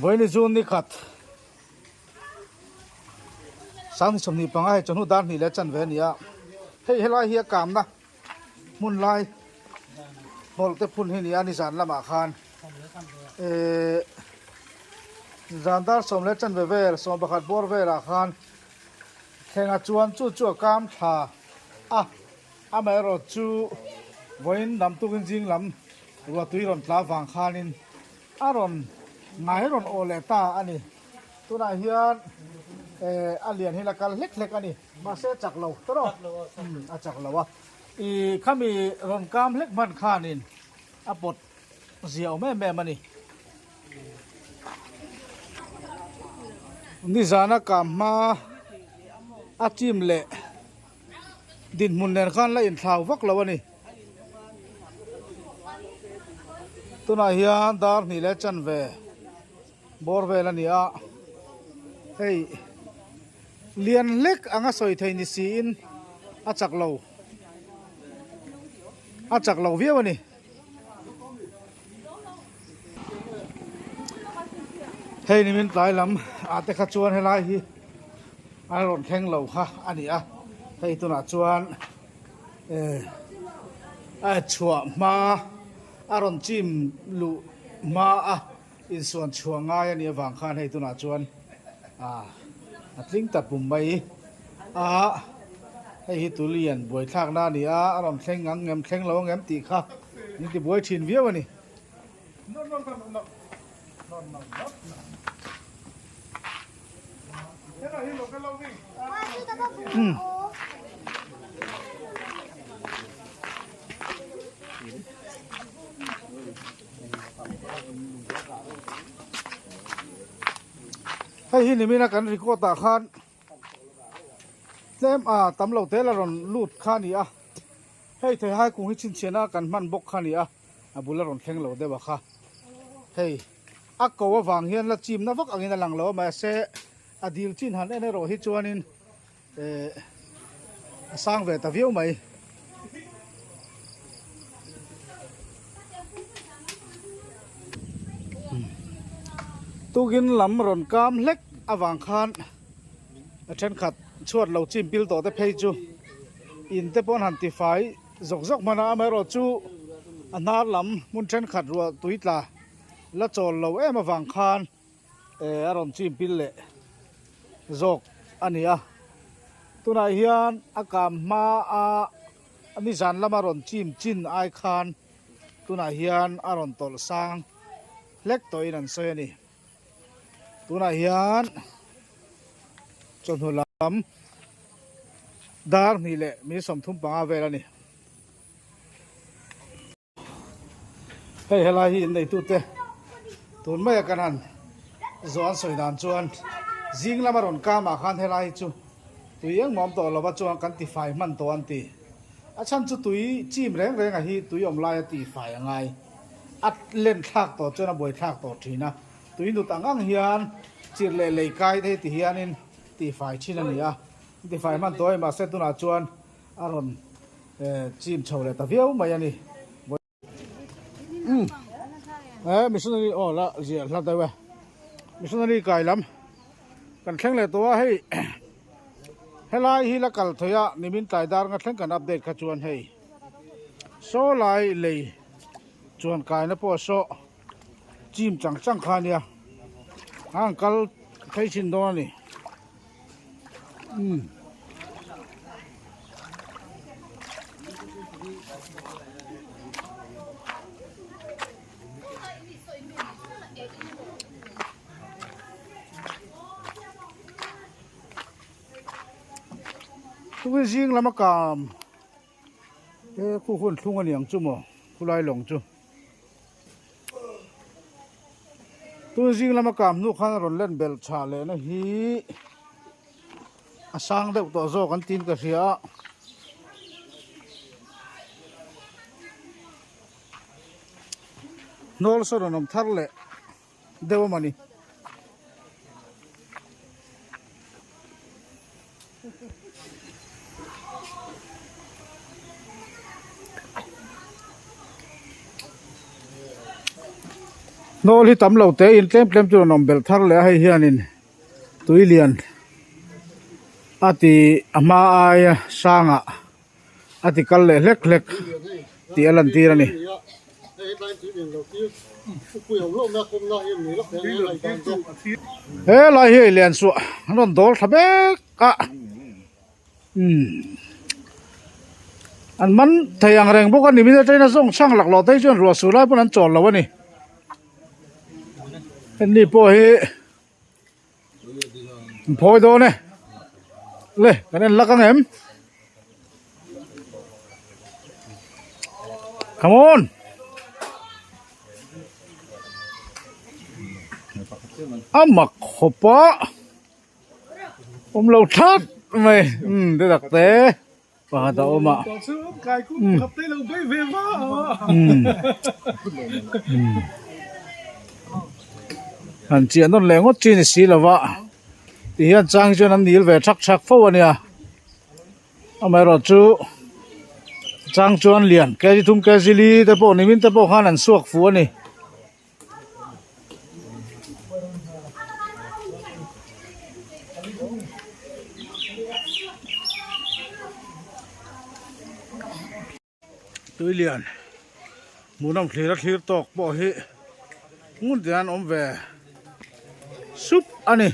Vawiin June ni khat 2025 hei chawhnu dar hnih leh chanve a ni a, hei helai hi a kamna hmun lai hmawlh te phun hi a ni a nizan lamah khan ehh zan dar sawm leh chanve vel 11 bawr velah khan thlenga chuan chu chu a kam thla a. Amaherawh chu vawiin lam tukin zing lam ruahtui rawn tla vang khanin a rawn ngai rawn awh leh ta a ni. Tunah hian eh a lian hi la kal hlek hlek a ni. Mahse a chak lo ta rawh. Umm a chak lo a. Ih khami rawn kam hlek hman khanin a pawt zia awm em em a ni. Nizana kam hma a chim leh. Dinhmun nen khan la inthlau vak lo a ni. Tunah hian dar hnih leh chanve bawr vel a ni a, hei lian hlek anga sawi thei ni siin a chak lo, a chak lo viau a ni. Hei nimin tlai lam ah te kha chuan helai hi a rawn thleng lo kha a ni a, hei tunah chuan eh a chhuah hma a rawn chim luh hma a insuan chhuah ngai a nih avang khan hei tunah chuan ah a tling ta pum mai a hei hi tulian buaithlakna a ni a, a rawn thleng ang ngem thleng lo ang em tih kha min ti buai thin viau a ni. Hei hi nimina kan record ah khan tlem a tam lo tel a rawn lut kha a ni a, hei theihai kung hi chhinchhiahna kan hman bawk kha a ni a. A bul a rawn thleng lo deuh a kha. Hei a ko avang hian la chim na vak angin a lang lo a mahse a dil chin han en erawh hi chuanin eh a sang ve ta viau mai. Tukin lam rawn kam hlek avang khan a thenkhat chhuat lo chim pil tawh te phei chu in te pawh an han tifai. Zawk zawk hmana amaherawh chu a hnar lam hmun thenkhat ruah tui tla la chawl lo em avang khan eh a rawn chim pil leh zawk a ni a. Tunah hian a kam hma a nizan lama rawn chim chin ai khan tunah hian a rawn tawlh sang hlek tawhin an sawi a ni. Tunah hian chawhnu lam dar hnih leh mi 35 vel a ni. Hei helai hi inneitute tun maia kan han zawh an sawi dan chuan zing lama rawn kamah khan helai hi chu tui engmah awm tawh lova chuan kan tifai hman tawh an ti. A chhan chu tui chim reng renga hi tui awm laia tifai a ngai. A len thlak tawh chuan a buai thlak tawh thin a, tui nut ang ang hian chirh leh lei kai te hi ti hianin tihfai thin a ni a, tifai hman tawh a ni mahse tunah chuan a rawn chim chho leh ta viau mai a ni. Umm eh missionary aw la ziah hla deuh e missionary kai lam kan thleng leh tawh a hei helai hi la kal thei a nimin tlai dar nga thleng kan update kha chuan hei saw lai lei chuan kaina pawh a sawh chim chang chang kha ania a han kal phei thin dawn a ni umm. Tukin zing lama kam. He khu hun thlung a niang chu maw khulai lawng chu tun zing lama kam hnu khan a rawn len belh tha leh na hi a sang deuh tawh zawk an tin ka hria a hnawl sawn rawn awm thar leh deuh a mawni. Hnawl hi tam lo te in tlem tlem chu rawn awm belh thar leh a hei hianin tui lian a ti a hma aia sangah a ti kal leh hlek hlek tih a lantir a ni. He lai hi hei lian suah an rawn dawl tha mek a umm an man thei ang reng bawk a ni min atangin a zawng chhang laklawh te hi chuan ruah sur lai pawn an chawl lo a ni hemi pawh hi. An phawi dawn e le kan en lak ang em come on a mak khawp a awm lo thlat mai umm te tak te pakhat a awm a umm umm umm han chiah nawn leh ngawt chi ni si lo va ti hian chang hi chuan an nil ve thak thak fo a nia amaherawh chu chang chuan lian kg thum kg li te pawh nimin te pawh khan an suak fuh a ni. Tuilian hmuhnawm thlir a thlir tawk pawh hi ngun te an awm ve sup a ni.